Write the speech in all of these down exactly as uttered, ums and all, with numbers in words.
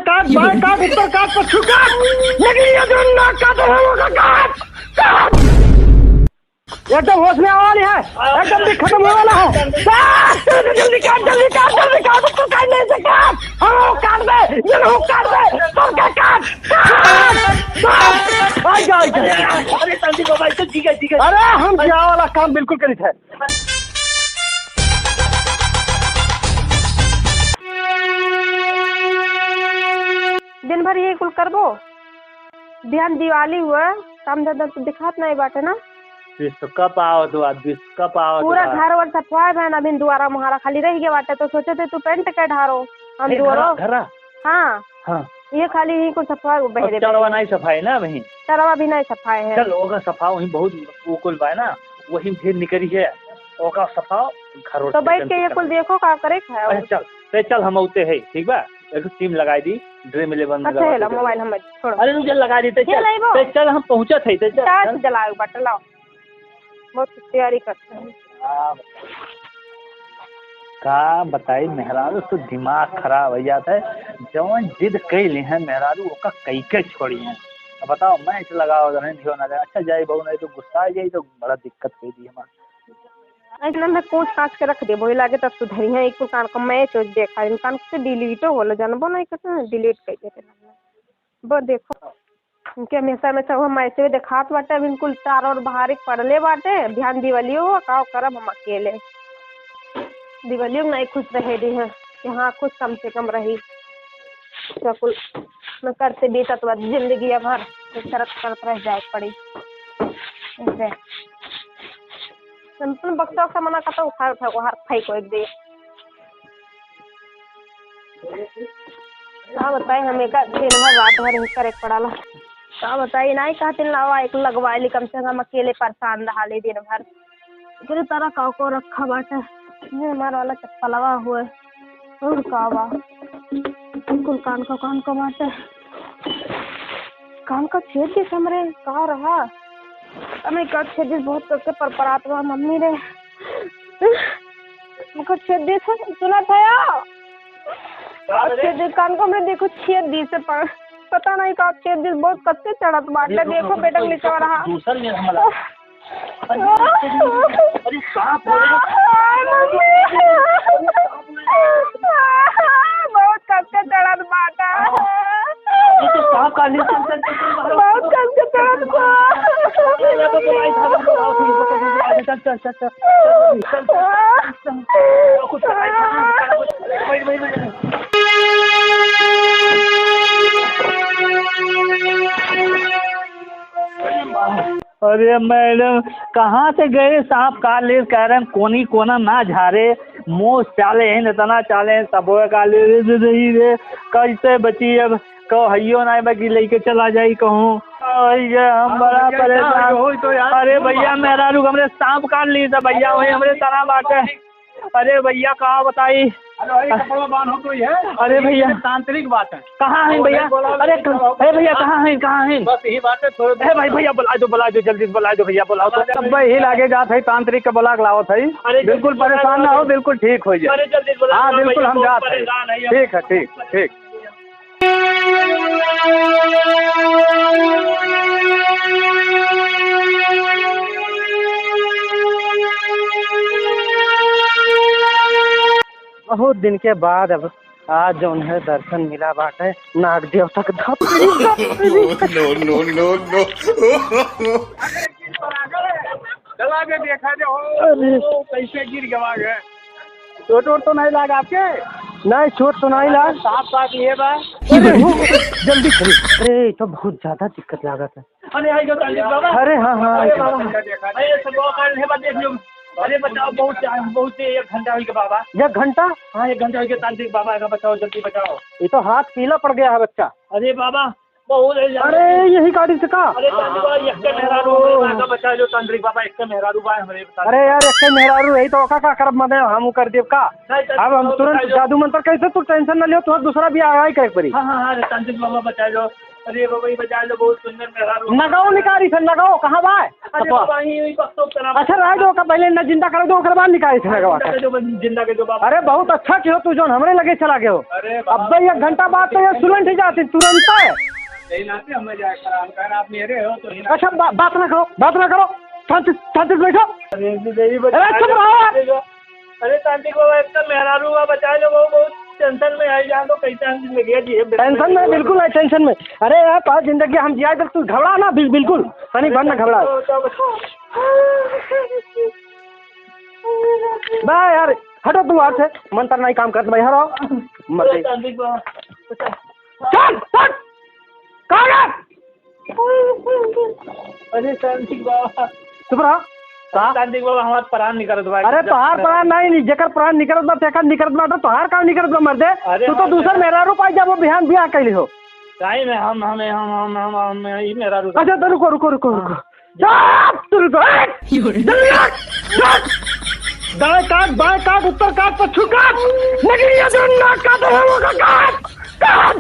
काट, बाएं काट, उत्तर काट, पश्चिम काट, लेकिन ये जो नाक काट रहा है, वो काट, काट। एकदम होश में आवा वाली है, एकदम भी खत्म होने वाला है। काट, जल्दी काट, जल्दी काट, जल्दी काट, उसको काट नहीं से काट, हाँ, वो काट दे, ये लोग काट दे, सबका काट, काट, काट। आ जा, आ जा। अरे, अरे, शांति बाबा, इसे ठीक है, ठीक है। अरे, हम क्या वाला काम बिल्कुल करी थे। दिन भर यही कुल करबो? बिहान दिवाली हुआ, काम धंधा तो दिखात नहीं बाटे ना। विश्व कप आवत बा, विश्व कप आवत पूरा बा। घर वर सफाए बा ना, अभी दुआरा मुहारा खाली रह गया बाटे, तो सोचे थे तू पेंट के ढारो, हम हे, दुआरो। घरा, घरा? हाँ। हाँ। ये खाली ही कुछ सफाई और बहरे चढ़वा बहरे। नहीं सफाई ना अभी? चढ़वा भी नहीं सफाई है। चल, ओका सफाओ वहीं बहुत वो कुल बा ना, वहीं ढेर निकरी है, ओका सफाओ घर और तो बैठ के ये कुल देखो का करे खाओ। अच्छा, चल, ते चल, हम औते है, ठीक बा? एक ठो टीम लगाई दी, ड्रीम इलेवन में अच्छा, लगावा हेला, दे। मोबाइल हम छोड़। अरे, रुक जा, लगा दी, ते ये चल, लाइबो? ते चल, हम पहुँचत है, ते चल, चार्ज चल। जलाओ, बटलाओ। बहुत तैयारी करते हैं। हाँ। का बताई मेहरारू, तो दिमाग खराब हो जाता है। जवन जिद कई ली है मेहरारू, ओका कई के छोड़ी है। अब बताओ, मैच लगाओ, रहे धियो ना जाए। अच्छा जाई बहू, नहीं तो गुस्सा आ जाई, तो बड़ा दिक्कत कर दी हमारे। ऐसे ना मैं कूच काच के रख देबो, ये लागे तब सुधरी है। एक तो कान का मैच वैच देखा, इन कान से डिलीटो होला, जानबो नहीं करते हैं, डिलीट कर देते हैं। वो देखो, उनके हमेशा, हमेशा वो मैच में देखात बाटे, बिल्कुल तार और बाहर एक पड़ले बाटे, ध्यान दिवलियो हो, का करब हम अकेले। दिवलियो नहीं खुश रहे दी है, कि हाँ, खुश कम से कम रही। तो कुल में करते बीतत बा जिंदगी भर, तो करत करत रह जाए पड़ी। ऐसे। संपूर्ण बक्सा उक्सा मना करता, उखाड़ उठा, उखाड़ फेंको एक दे। का बताई, हम एक दिन भर रात भर यही करे के पड़ाला। का बताई, नाई कहते लावा, एक लगवाए ली, कम से कम अकेले परेशान रहा ले दिन भर। एकरे तरह का को रखा बाटे, ये हमार वाला चप्पलवा हुए, और का बा, बिल्कुल कान का, कान का बाटे, कान का छेद के हमरे का रहा, हमें का छेद बहुत करके परपरात बा मम्मी रे। मुखर छेद दिस, सुना था या? का रे? छेद दिस, कान को हमरे देखो छेद दिस, प-, पता नहीं का छेद दिस, बहुत कच्चे चढ़त बाटे। अरे रुक, देखो रुक, बेटा, रुक, नीचे रुक, रहा। दूसर में हमला। अरे, अरे, सांप हो रहा है। हाय, मम्मी। बहुत कच्चे चढ़त बाटे। ये तो सांप का नहीं, चल, चल, चल, चल, बाहर। बहुत कस के तड़प को। चल, चल, चल, चल। बैठ, बैठ, बैठ। अरे मैडम, कहाँ से गए सांप काट ले, कह रहे हैं कोनी कोना ना झारे, मोस चाले हैं, इतना चाले हैं, सबवे काट ले रे, रे, रे, रे, कैसे बची अब? कहो हइयो ना बा कि लेके चला जाई कहूँ। अरे ये हम हाँ, बड़ा भैया, परेशान। कहाँ हो तो यार? अरे भैया, मेहरारू हमरे सांप काट ली था भैया, वही हमरे तना बाटे। अरे भैया, का बताई? अरे, अरे, कपड़ा बांध हो तो ये। अरे भैया। तांत्रिक बात है। कहाँ हैं भैया? अरे, अरे भैया, कहाँ हैं, कहाँ हैं? बस यही बात है, थोड़े ए भाई, भैया, बुला दो, बुला दो, जल्दी से बुला दो भैया, बुलाओ तो। सब भाई ही लागे जात है, तांत्रिक के बुला के लावत है। अरे, बिल्कुल जल्दी परेशान ना हो, बिल्कुल ठीक हो जाए। अरे, जल्दी बुला दो हाँ, भैया, बिल्कुल हम बहुत जात है। परेशान है ये। ठीक है, ठीक, ठीक। बहुत दिन के बाद अब आज जौन है दर्शन मिला बाटे नाग देवता के। धप। No, no, no, no। चला के देखा जाओ, अरे। कैसे गिर गवा गए। चोट वोट तो नहीं लगा आपके? नहीं, चोट तो नहीं लगा। साफ बात ये बा। अरे, हो, जल्दी करो। अरे, ये तो बहुत ज्यादा दिक्कत लागत है। अरे, आई गो तांत्रिक बाबा। अरे, हाँ, हाँ, अरे, हाँ। बाबा। अरे, सब लोग आ रहे हैं, बाबा, देख लो। अरे, बचाओ, बहुत, बहुत एक घंटा हो गया बाबा। एक घंटा? हाँ, एक घंटा हो गया, तांत्रिक बाबा, आएगा, बचाओ, जल्दी बचाओ। ये तो हाथ पीला पड़ गया है बच्चा। अरे बाबा, बहुत है, अरे, यही गाड़ी से का? अरे, तांत्रिक बाबा, एक के मेहरारू, हमरे बाबा, बचा लो, तांत्रिक बाबा, एक के मेहरारू बा, हमरे बता दो। अरे यार, एक के मेहरारू रही तो ओका का करब, मने हम कर देब का? नहीं, तांत्रिक अब हम बाबा, तुरंत बचा लो। जादू मंत्र कैसे, तू tension ना लियो, तू दूसरा भी आवाज करे पड़ी। हाँ, हाँ, हाँ, अरे, तांत्रिक बाबा, बचा लो। अरे बाबा, ई बचा लो, बहुत सुंदर मेहरारू। नगवा निकाली थे, नगवा कहाँ बा? अरे बाबा, यही, यही बक्सो तरफ। अच्छा, रह दो, ओका पहले न जिंदा कर दो, ओकर बाद निकाली थे नगवा। जिंदा कर दो, जिंदा कर दो बाबा। अरे, बहुत अच्छा किहो तू, जौन हमरे लगे चला गयो। अरे बाबा, अब्बे एक घंटा बाद तो ये सुलंठ जाती तुरंत। यही नाते हमें जाए कराम कर, आप मेरे हो तो ही ना। अच्छा, बा-, बात ना करो, बात ना करो, शांति, शांति से बैठो। अरे, यही बचा अरे, चुप लो, रहो। अरे तांत्रिक बाबा, एकदम मेहरारू बा, बचा लो, वो बहुत टेंशन में है, जान दो, कैसे हम जिंदगी जी है। टेंशन में बिल्कुल है, टेंशन में। अरे यार, तोहार जिंदगी हम जिया, जब तू घबरा ना, बिल-, बिल्कुल, तनी भर ना घबरा। तो, तो, बा यार, हटो तू वहाँ से, मंत्र नहीं काम करत भाई, हटो। मत अरे तांत्रिक बाबा, बचा। चल, चल, कहाँ गया? अरे तांत्रिक बाबा। चुप रहा। का? तांत्रिक बाबा, हमार प्राण निकलत बा। अरे तोहार प्राण नहीं, नहीं, जेकर प्राण निकलत बा, तेकर निकलत बा, तो तोहार का निकलत बा, मर्दे? अरे तू तो हाँ, दूसर मेहरारू पाई जा, वो बिहान बियाह कैली हो। नहीं, नहीं, हम, हमें, हम, हम, हम, हम, ई मेहरारू। अच्छा, तो रुको, रुको, रुको, रुको। जा, तू रुको, ए! जल्दी आ! जा! दाएं काट, बाएं काट, उत्तर काट, पश्चिम काट! नगीनिया जो नाक काटे है, वो का काट! काट!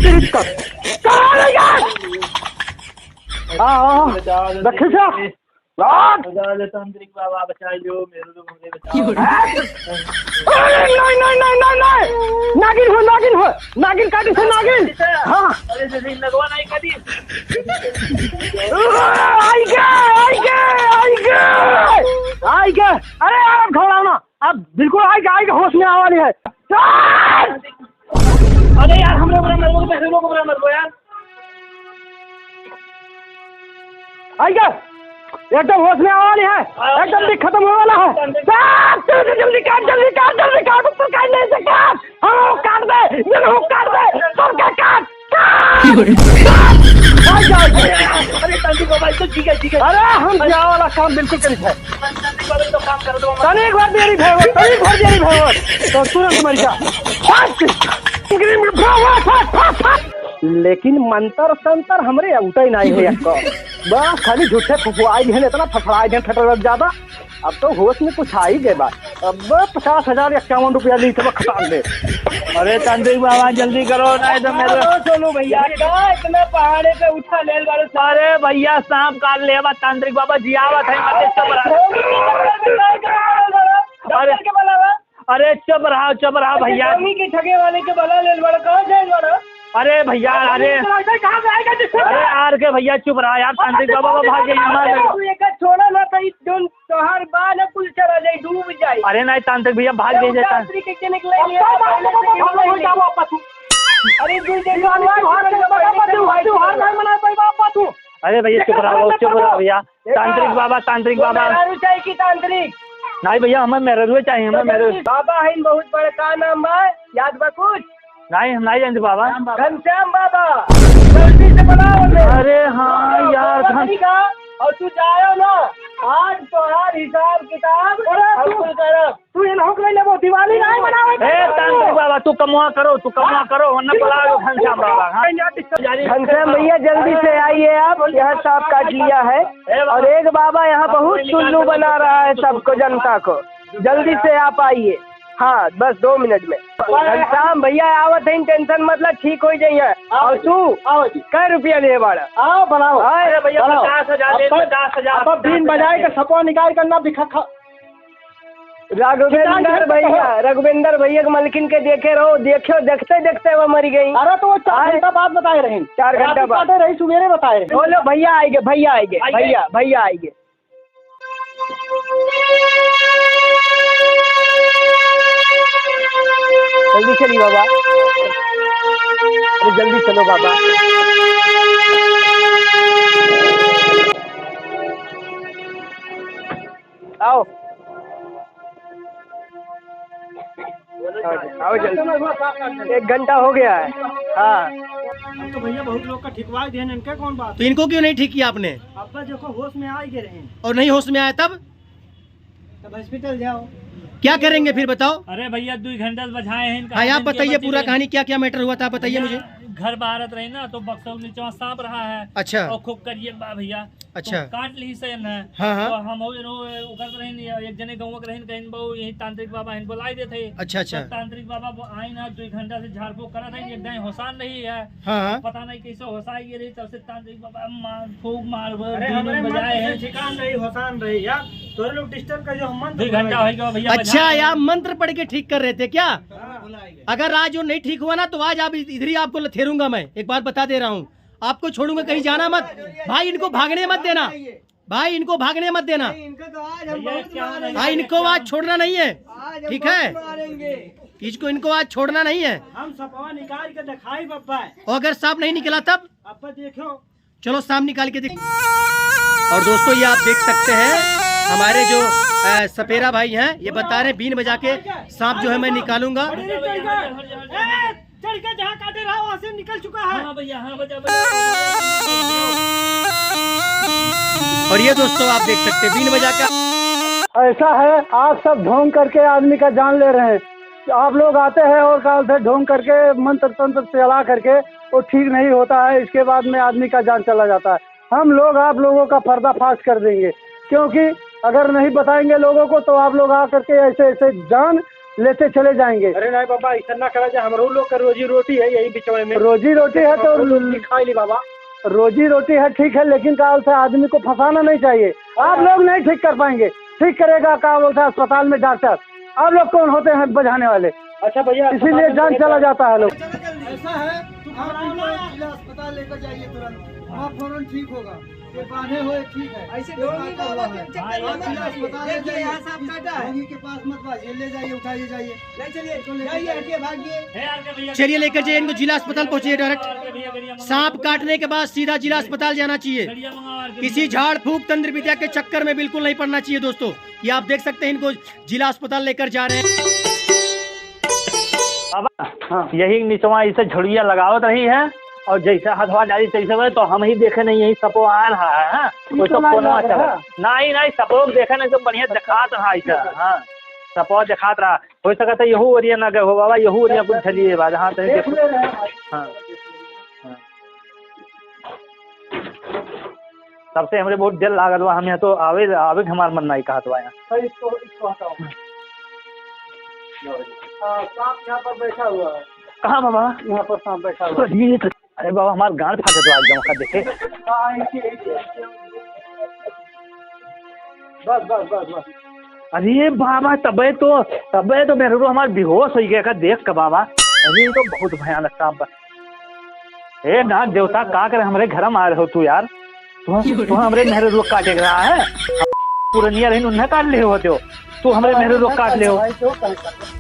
तेरी का-, कहाँ ले गए? आ, आ, आ। बचा ले, रखे जा। बचा ले, तांत्रिक बाबा, बचा लो, मेरे लोग, मुझे बचाओ। अरे, नहीं, नहीं, नहीं, नहीं, नहीं। नागिन हो, नागिन हो, नागिन काटी से नागिन। हाँ। अरे, जैसे नगवा नहीं काटी। आई गे, आई गे, आई गे। आई गे। अरे यार, अब घबराओ ना। अब बिल्कुल आई गे, आई गे, होश में आवा वाली है। अरे यार, हमरे ऊपर मत बोलो, पैसे लोग ऊपर मत बोलो यार। आई गे, एकदम होश में आवा वाली है, एकदम भी खत्म होने वाला है। साहब, जल्दी, जल्दी काट, जल्दी काट, जल्दी काट, ऊपर काट, नहीं से काट, हम काट दे, ये लोग काट दे, सबका काट। अरे, तांत्रिक बाबा, ई तो ठीक है, ठीक है। अरे, हम बियाह वाला काम बिल्कुल करी थे। तांत्रिक बाबा, ई तो काम कर दो। तनी एक बार देरी भय हो, तनी एक बार देरी भय हो, तो तुरंत मर जा। लेकिन मंतर संतर हमरे उठे नहीं है एको। बस खाली झूठे फुफुआई गए, इतना फफड़ाई गए, फटर ज्यादा। अब तो होश में कुछ आ ही गए बा। अब पचास हजार इक्यावन रुपया ली, सब खटाल दे। अरे तांत्रिक बाबा, जल्दी करो, नहीं तो मेरे अरे सोनू भैया, का इतना पहाड़े पे उठा लेल बाड़ू? अरे भैया, सांप काट ले बा तांत्रिक बाबा, जियावत है, मत चुप रहा। अरे, अरे चुप रहा, चुप रहा भैया। के ठगे वाले के बला लेल बाड़ू, कहाँ जाए बाड़ू? अरे भैया, अरे, अरे आर के भैया, चुप रहा यार, तांत्रिक बाबा, बाबा भाग गए हमारे। तू एक छोड़ा ना, तो ई जोन तोहार बा ना, कुल चला जाई, डूब जाई। अरे नहीं तांत्रिक भैया, भाग गए जाता। तांत्रिक के निकले नहीं है। अरे तू देखो, अरे भैया, चुप रहा, चुप रहा भैया। तांत्रिक बाबा, तांत्रिक बाबा। मेहरारू चाहिए कि तांत्रिक? नहीं भैया, हमें मेहरारू चाहिए, हमें मेहरारू। बाबा है बहुत बड़ा, का नाम बा? याद बा कुछ? नहीं, हम नहीं जानते बाबा। घनश्याम बाबा, जल्दी से बुलाओ उन्हें। अरे हाँ यार, बाबा घन- ठीक है, और तू जाओ ना, आज तोहार हिसाब किताब अरे हम तू कुल करब। तू इन होक ले लेबो, दिवाली नहीं मनावे। ए, तांत्रिक बाबा, तू कमुआ करो, तू कमुआ करो, वरना बुलाओ घनश्याम बाबा, हाँ? घनश्याम भैया, जल्दी से आइए आप, यहाँ सांप काट लिया है। और एक बाबा यहाँ बहुत टुल्लू बना रहा है सबको, जनता को। जल्दी से आप आइए। हाँ, बस दो मिनट में। घनश्याम भैया आवत हैं, tension मत ला, ठीक हो जाइए। और तू कै रुपया दे बाड़ा? आओ, बनाओ। हाँ? अरे भैया, बनाओ। पचास हजार दे, अब पचास हजार। अब बीन बजाए के सपवा निकाल कर ना बिखा खा। रघुवेंद्र भैया, रघुवेंद्र भैया के मलकिन के देखे रहो, देखियो, देखते देखते वो मरी गई। अरे तो वो चार घंटा बाद बताए रहे। चार घंटा बाद। रही, सुबेरे बताए रहे। बोलो भैया आएंगे, भैया आएंगे, भैया, भैया आएंगे। जल्दी चलिए बाबा, अरे जल्दी चलो बाबा। आओ। आओ जल्दी। एक घंटा हो गया है। हाँ। हम तो भैया बहुत लोग का ठिकवा ही देन, इनके कौन बात? तो इनको क्यों नहीं ठीक किया आपने? अब्बा देखो होश में आ ही गए रहे। और नहीं होश में आया तब? तब hospital जाओ। क्या करेंगे फिर बताओ? अरे भैया, दो घंटा से बजाए हैं इनका। हाँ, आप बताइए पूरा कहानी, क्या क्या matter हुआ था, आप बताइए मुझे। घर बाहरत रही ना, तो बक्सौ निचवा सांप रहा है। अच्छा। और खूब करिए बा भैया। अच्छा। तो काट ली से न। हाँ, हाँ। तो हम हो, नो, ओकर रही नहीं, एक जने गाँव के रही, कहीं बहु यही तांत्रिक बाबा हैं, बुलाई देते हैं। अच्छा, अच्छा। तो तांत्रिक बाबा ब-, आई ना, दो घंटा से झाड़ फूक करत है, एक दाई होसान नहीं है। हाँ, हाँ। पता नहीं कैसे होसाई ये रही, तब से तांत्रिक बाबा मार, खूब मार, अरे, बीन हमरे बजाए मंत्र से हैं। ठिकान रही, होसान रही यार। तोरे लोग disturb कर जो हम मंत्र दो घंटा भुलाए। हो गया भैया, अच्छा, बजाए हैं। आप मंत्र पढ़ के ठीक कर रहे थे क्या? हाँ। अगर आज वो नहीं ठीक हुआ ना, तो आज आप इधर ही आपको लथेरूंगा मैं, एक बात बता दे रहा हूँ, आपको छोड़ूंगा कहीं, जाना मत। भाई, इनको भागने मत देना, भाई, इनको भागने मत देना। नहीं, इनको तो आज हम भैया, बहुत क्या मारेंगे। हाँ, इनको आज छोड़ना नहीं है, आज हम ठीक है? बहुत मारेंगे। इसको, इनको आज छोड़ना नहीं है। हम सपवा निकाल के दिखाई बब्बा। और अगर सांप नहीं निकला तब? अब्बा देखो। चलो, सांप निकाल के दिख-, और दोस्तों, ये आप देख सकते हैं, हमारे जो, अ, सपेरा भाई हैं, ये बता रहे हैं, बीन बजा के सांप जो है, मैं निकालूंगा। अरे, चढ़ गए। ए, चढ़ के जहाँ काटे रहा, वहाँ से निकल चुका है। हाँ भैया, हाँ, बजा, बजा, बजा। और ये दोस्तों, आप देख सकते हैं, बीन बजा के ऐसा है, आप सब ढोंग करके आदमी का जान ले रहे हैं। आप लोग आते हैं और काल से ढोंग करके, मंत्र तंत्र चला करके, वो ठीक नहीं होता है, इसके बाद में आदमी का जान चला जाता है। हम लोग आप लोगों का पर्दाफाश कर देंगे, क्योंकि अगर नहीं बताएंगे लोगों को, तो आप लोग आ करके ऐसे ऐसे जान लेते चले जाएंगे। अरे नहीं बाबा, ऐसा ना करा जाए, हमरो लोग का रोजी रोटी है यही बिचवे में। रोजी रोटी है तो हम लोग भी खाई ली बाबा। रोजी रोटी है, ठीक है, लेकिन का बोलते हैं, आदमी को फंसाना नहीं चाहिए। आप लोग नहीं ठीक कर पाएंगे, ठीक करेगा का बोलते हैं अस्पताल में डॉक्टर, आप लोग कौन होते हैं बजाने वाले? अच्छा भैया, इसीलिए जान चला जाता है लोग। ऐसा है, तू घबराओ ना। जिला अस्पताल लेकर जाइए तुरंत, वहाँ फौरन ठीक होगा। ये बांधे हुए ठीक है। ऐसे ये ढोंगी काटा बाबा हुआ के है। चक्कर में आप मत जिला पड़िए। अस्पताल ले देखिए, जाइए। यहाँ सांप काटा है। ढोंगी के पास मत भागिए, ले जाइए, उठाइए, जाइए। नहीं, चलिए, इसको ले जाइए, जाइए। हटिए, भागिए। हे यार के भैया, चलिए, लेकर जाइए इनको, जिला अस्पताल पहुंचाइए direct। सांप काटने के बाद सीधा जिला अस्पताल जाना चाहिए। किसी झाड़ फूक तंत्र विद्या के चक्कर में बिल्कुल नहीं पड़ना चाहिए दोस्तों। ये आप देख सकते हैं, इनको जिला अस्पताल लेकर जा रहे हैं। बाबा, हाँ। यही निचवा ऐसे झड़िया लगावत रही है और जैसे हथवा डाली तैसे हुए, तो हम ही देखे नहीं, यही सपो आ रहा है, हाँ? वो तो कोनवा चला। नहीं, नहीं, सपो देखे नहीं तो बढ़िया दिखात रहा ऐसा, हाँ, सपो दिखात रहा। हो सकता है यहू ओरिया ना गए हो बाबा, यहू ओरिया कुछ झलिए बा, हाँ, तो देख ले रहे हैं भाई। हाँ। हाँ। तब से हमरे बहुत डर लागत बा, हम यहाँ तो आवे, आवे के हमार मन नहीं कहत बा यहाँ। सर, इसको, इसको हटाओ। हाँ, सांप यहाँ पर बैठा हुआ है। कहाँ बाबा? यहाँ पर सांप बैठा हुआ है। अरे, ये तो, अरे बाबा, हमार गांड फाटत बा एकदम, का देखे। हाँ, इनकी, इनकी, इनकी। बस, बस, बस, बस। अरे बाबा, तबे तो, तबे तो मेहररू हमार बेहोश हो गया का देख के बाबा। अरे, ये तो बहुत भयानक सांप बा। ए नाग देवता, का करे हमरे घर में आ रहे हो तू यार? तू, तू हमरे मेहररू काटे के रहा है? पुरनिया रही, उन्हें काट ले होते हो, तू हमरे मेहररू काट ले हो। भाई, जो कर सकते।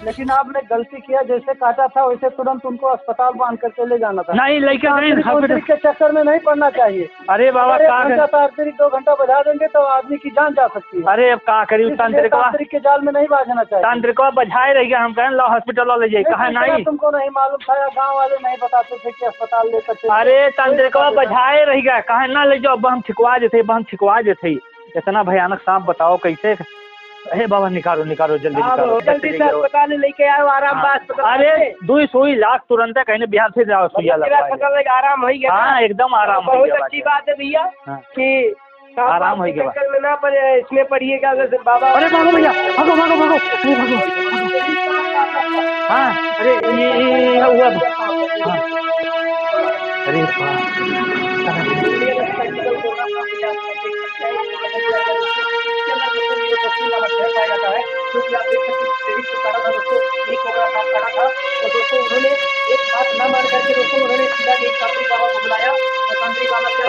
लेकिन आपने गलती किया, जैसे काटा था वैसे तुरंत उनको अस्पताल बांध करके ले जाना था। नहीं, लेके गए तांत्रिक हॉस्पिटल। वांत्रिक के चक्कर में नहीं पड़ना चाहिए। अरे बाबा, अरे, का एक घंटा कर- तांत्रिक दो घंटा बजा देंगे तो आदमी की जान जा सकती है। अरे, अब का करी, इसलिए तांत्रिकवा, तांत्रिक के जाल में नहीं बाझना चाहिए। तांत्रिकवा बझाए रह गया, हम कहें, "लाओ, हॉस्पिटल ले जाइए।" नहीं, कहा, "नहीं।" तुमको नहीं मालूम था या गांव वाले नहीं बताते थे कि अस्पताल लेकर चलिए? अरे, कोई तांत्रिकवा नहीं बताता। बझाए रह गया, कहा, "ना ले जाओ, अब हम छिकवा देते, अब हम छिकवा देते।" इतना भयानक सांप बताओ, कैसे? हे बाबा, निकालो, निकालो, जल्दी निकालो, जल्दी से अस्पताल लेके आओ, आराम बा अस्पताल में। अरे, दुई सुई लाग तुरंत, कहीं बिहार से जाओ, सुइया लगवाए। आराम हो गया। हाँ, एकदम आराम हो गया। बहुत अच्छी बात है भैया कि आराम हो गया। चक्कर में ना पड़े, इसमें पड़िएगा जैसे बाबा। अरे भागो भैया, भागो, भागो, भागो, अरे भागो, भागो। हाँ, अरे ये, ये, ये हुआ। हाँ। अरे बाप।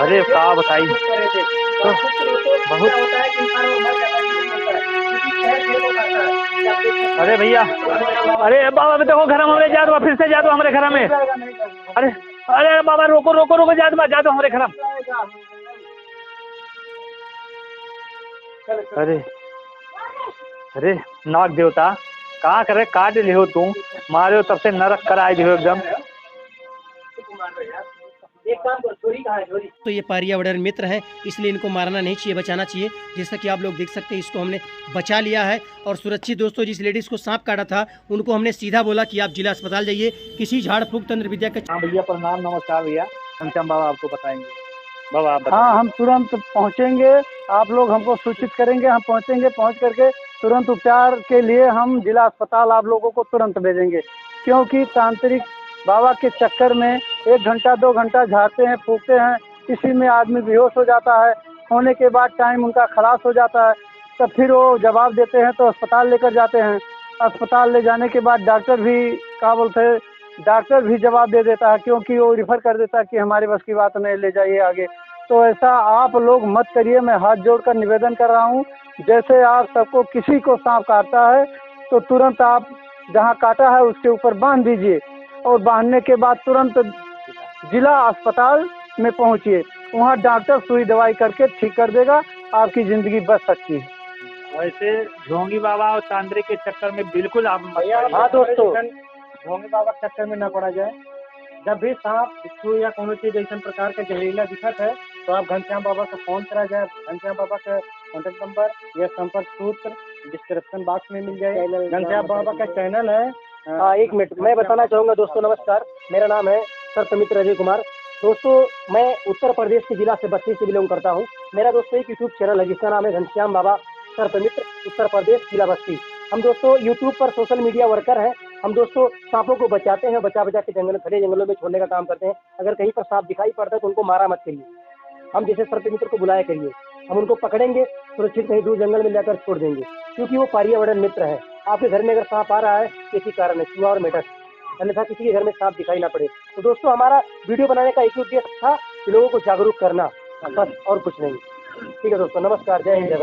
अरे का बताई। तो बहुत। अरे भैया, अरे बाबा, देखो घर में हमरे जात बा, फिर से जात बा हमरे घर में। अरे, अरे बाबा, रोको, रोको, रोको, जात बा, जात बा हमरे घर में। अरे, अरे नाग देवता, का करे, काट लिहो तू, मारे तब से नरक कराए दिहो एकदम। एक काम करो, छोरी कहाँ है, छोरी? तो ये पर्यावरण मित्र हैं, इसलिए इनको मारना नहीं चाहिए, बचाना चाहिए। जैसा कि आप लोग देख सकते हैं, इसको हमने बचा लिया है। और सुरक्षित दोस्तों, जिस लेडीज को सांप काटा था, उनको हमने सीधा बोला कि आप जिला अस्पताल जाइए, किसी झाड़ फूंक तंत्र विद्या के हाँ भैया, प्रणाम, नमस्कार भैया। घनश्याम बाबा आपको बताएंगे। बाबा, आप बताइए। हाँ, हम तुरंत पहुँचेंगे। आप लोग हमको सूचित करेंगे, हम पहुँचेंगे। पहुँच करके तुरंत उपचार के लिए हम जिला अस्पताल आप लोगों को तुरंत भेजेंगे, क्योंकि तांत्रिक बाबा के चक्कर में एक घंटा, दो घंटा झाड़ते हैं, फूंकते हैं, इसी में आदमी बेहोश हो जाता है। होने के बाद टाइम उनका खलास हो जाता है, तब फिर वो जवाब देते हैं तो अस्पताल लेकर जाते हैं। अस्पताल ले जाने के बाद डॉक्टर भी, क्या बोलते हैं, डॉक्टर भी जवाब दे देता है, क्योंकि वो रिफर कर देता है कि हमारे बस की बात नहीं, ले जाइए आगे। तो ऐसा आप लोग मत करिए, मैं हाथ जोड़कर निवेदन कर रहा हूँ। जैसे आप सबको किसी को सांप काटता है तो तुरंत आप जहाँ काटा है उसके ऊपर बांध दीजिए, और बांधने के बाद तुरंत जिला अस्पताल में पहुँचिए, वहाँ डॉक्टर सुई दवाई करके ठीक कर देगा, आपकी जिंदगी बच सकती है। वैसे झोंगी बाबा और तांत्रिक के चक्कर में बिल्कुल आप मत पड़िए। हाँ दोस्तों, झोंगी बाबा के चक्कर में ना पड़ा जाए। जब भी सांप, बिच्छू या कोनो चीज ऐसन प्रकार के जहरीला दिखत है, तो आप घनश्याम बाबा से फोन करा जाए। घनश्याम बाबा के कॉन्टैक्ट नंबर या संपर्क सूत्र डिस्क्रिप्शन बॉक्स में मिल जाए। घनश्याम बाबा का चैनल है। हाँ, एक मिनट, मैं बताना चाहूँगा दोस्तों, नमस्कार, मेरा नाम है सर्पमित्र अजय कुमार। दोस्तों, मैं उत्तर प्रदेश के जिला से, बस्ती से बिलोंग करता हूँ। मेरा दोस्तों एक यूट्यूब चैनल है जिसका नाम है घनश्याम बाबा सर्पमित्र उत्तर प्रदेश जिला बस्ती। हम दोस्तों यूट्यूब पर सोशल मीडिया वर्कर हैं। हम दोस्तों सांपों को बचाते हैं, बचा बचा के जंगल, घने जंगलों में छोड़ने का काम करते हैं। अगर कहीं पर सांप दिखाई पड़ता है तो उनको मारा मत करिए, हम जैसे सर्प मित्र को बुलाया करिए, हम उनको पकड़ेंगे, सुरक्षित कहीं दूर जंगल में लेकर छोड़ देंगे, क्योंकि वो पर्यावरण मित्र है। आपके घर में अगर सांप आ रहा है तो इसी कारण है, चूहा और मेढक, अन्यथा किसी के घर में सांप दिखाई ना पड़े। तो दोस्तों, हमारा वीडियो बनाने का एक ही उद्देश्य था कि लोगों को जागरूक करना, बस और कुछ नहीं। ठीक है दोस्तों, नमस्कार, जय हिंद, जय भारत।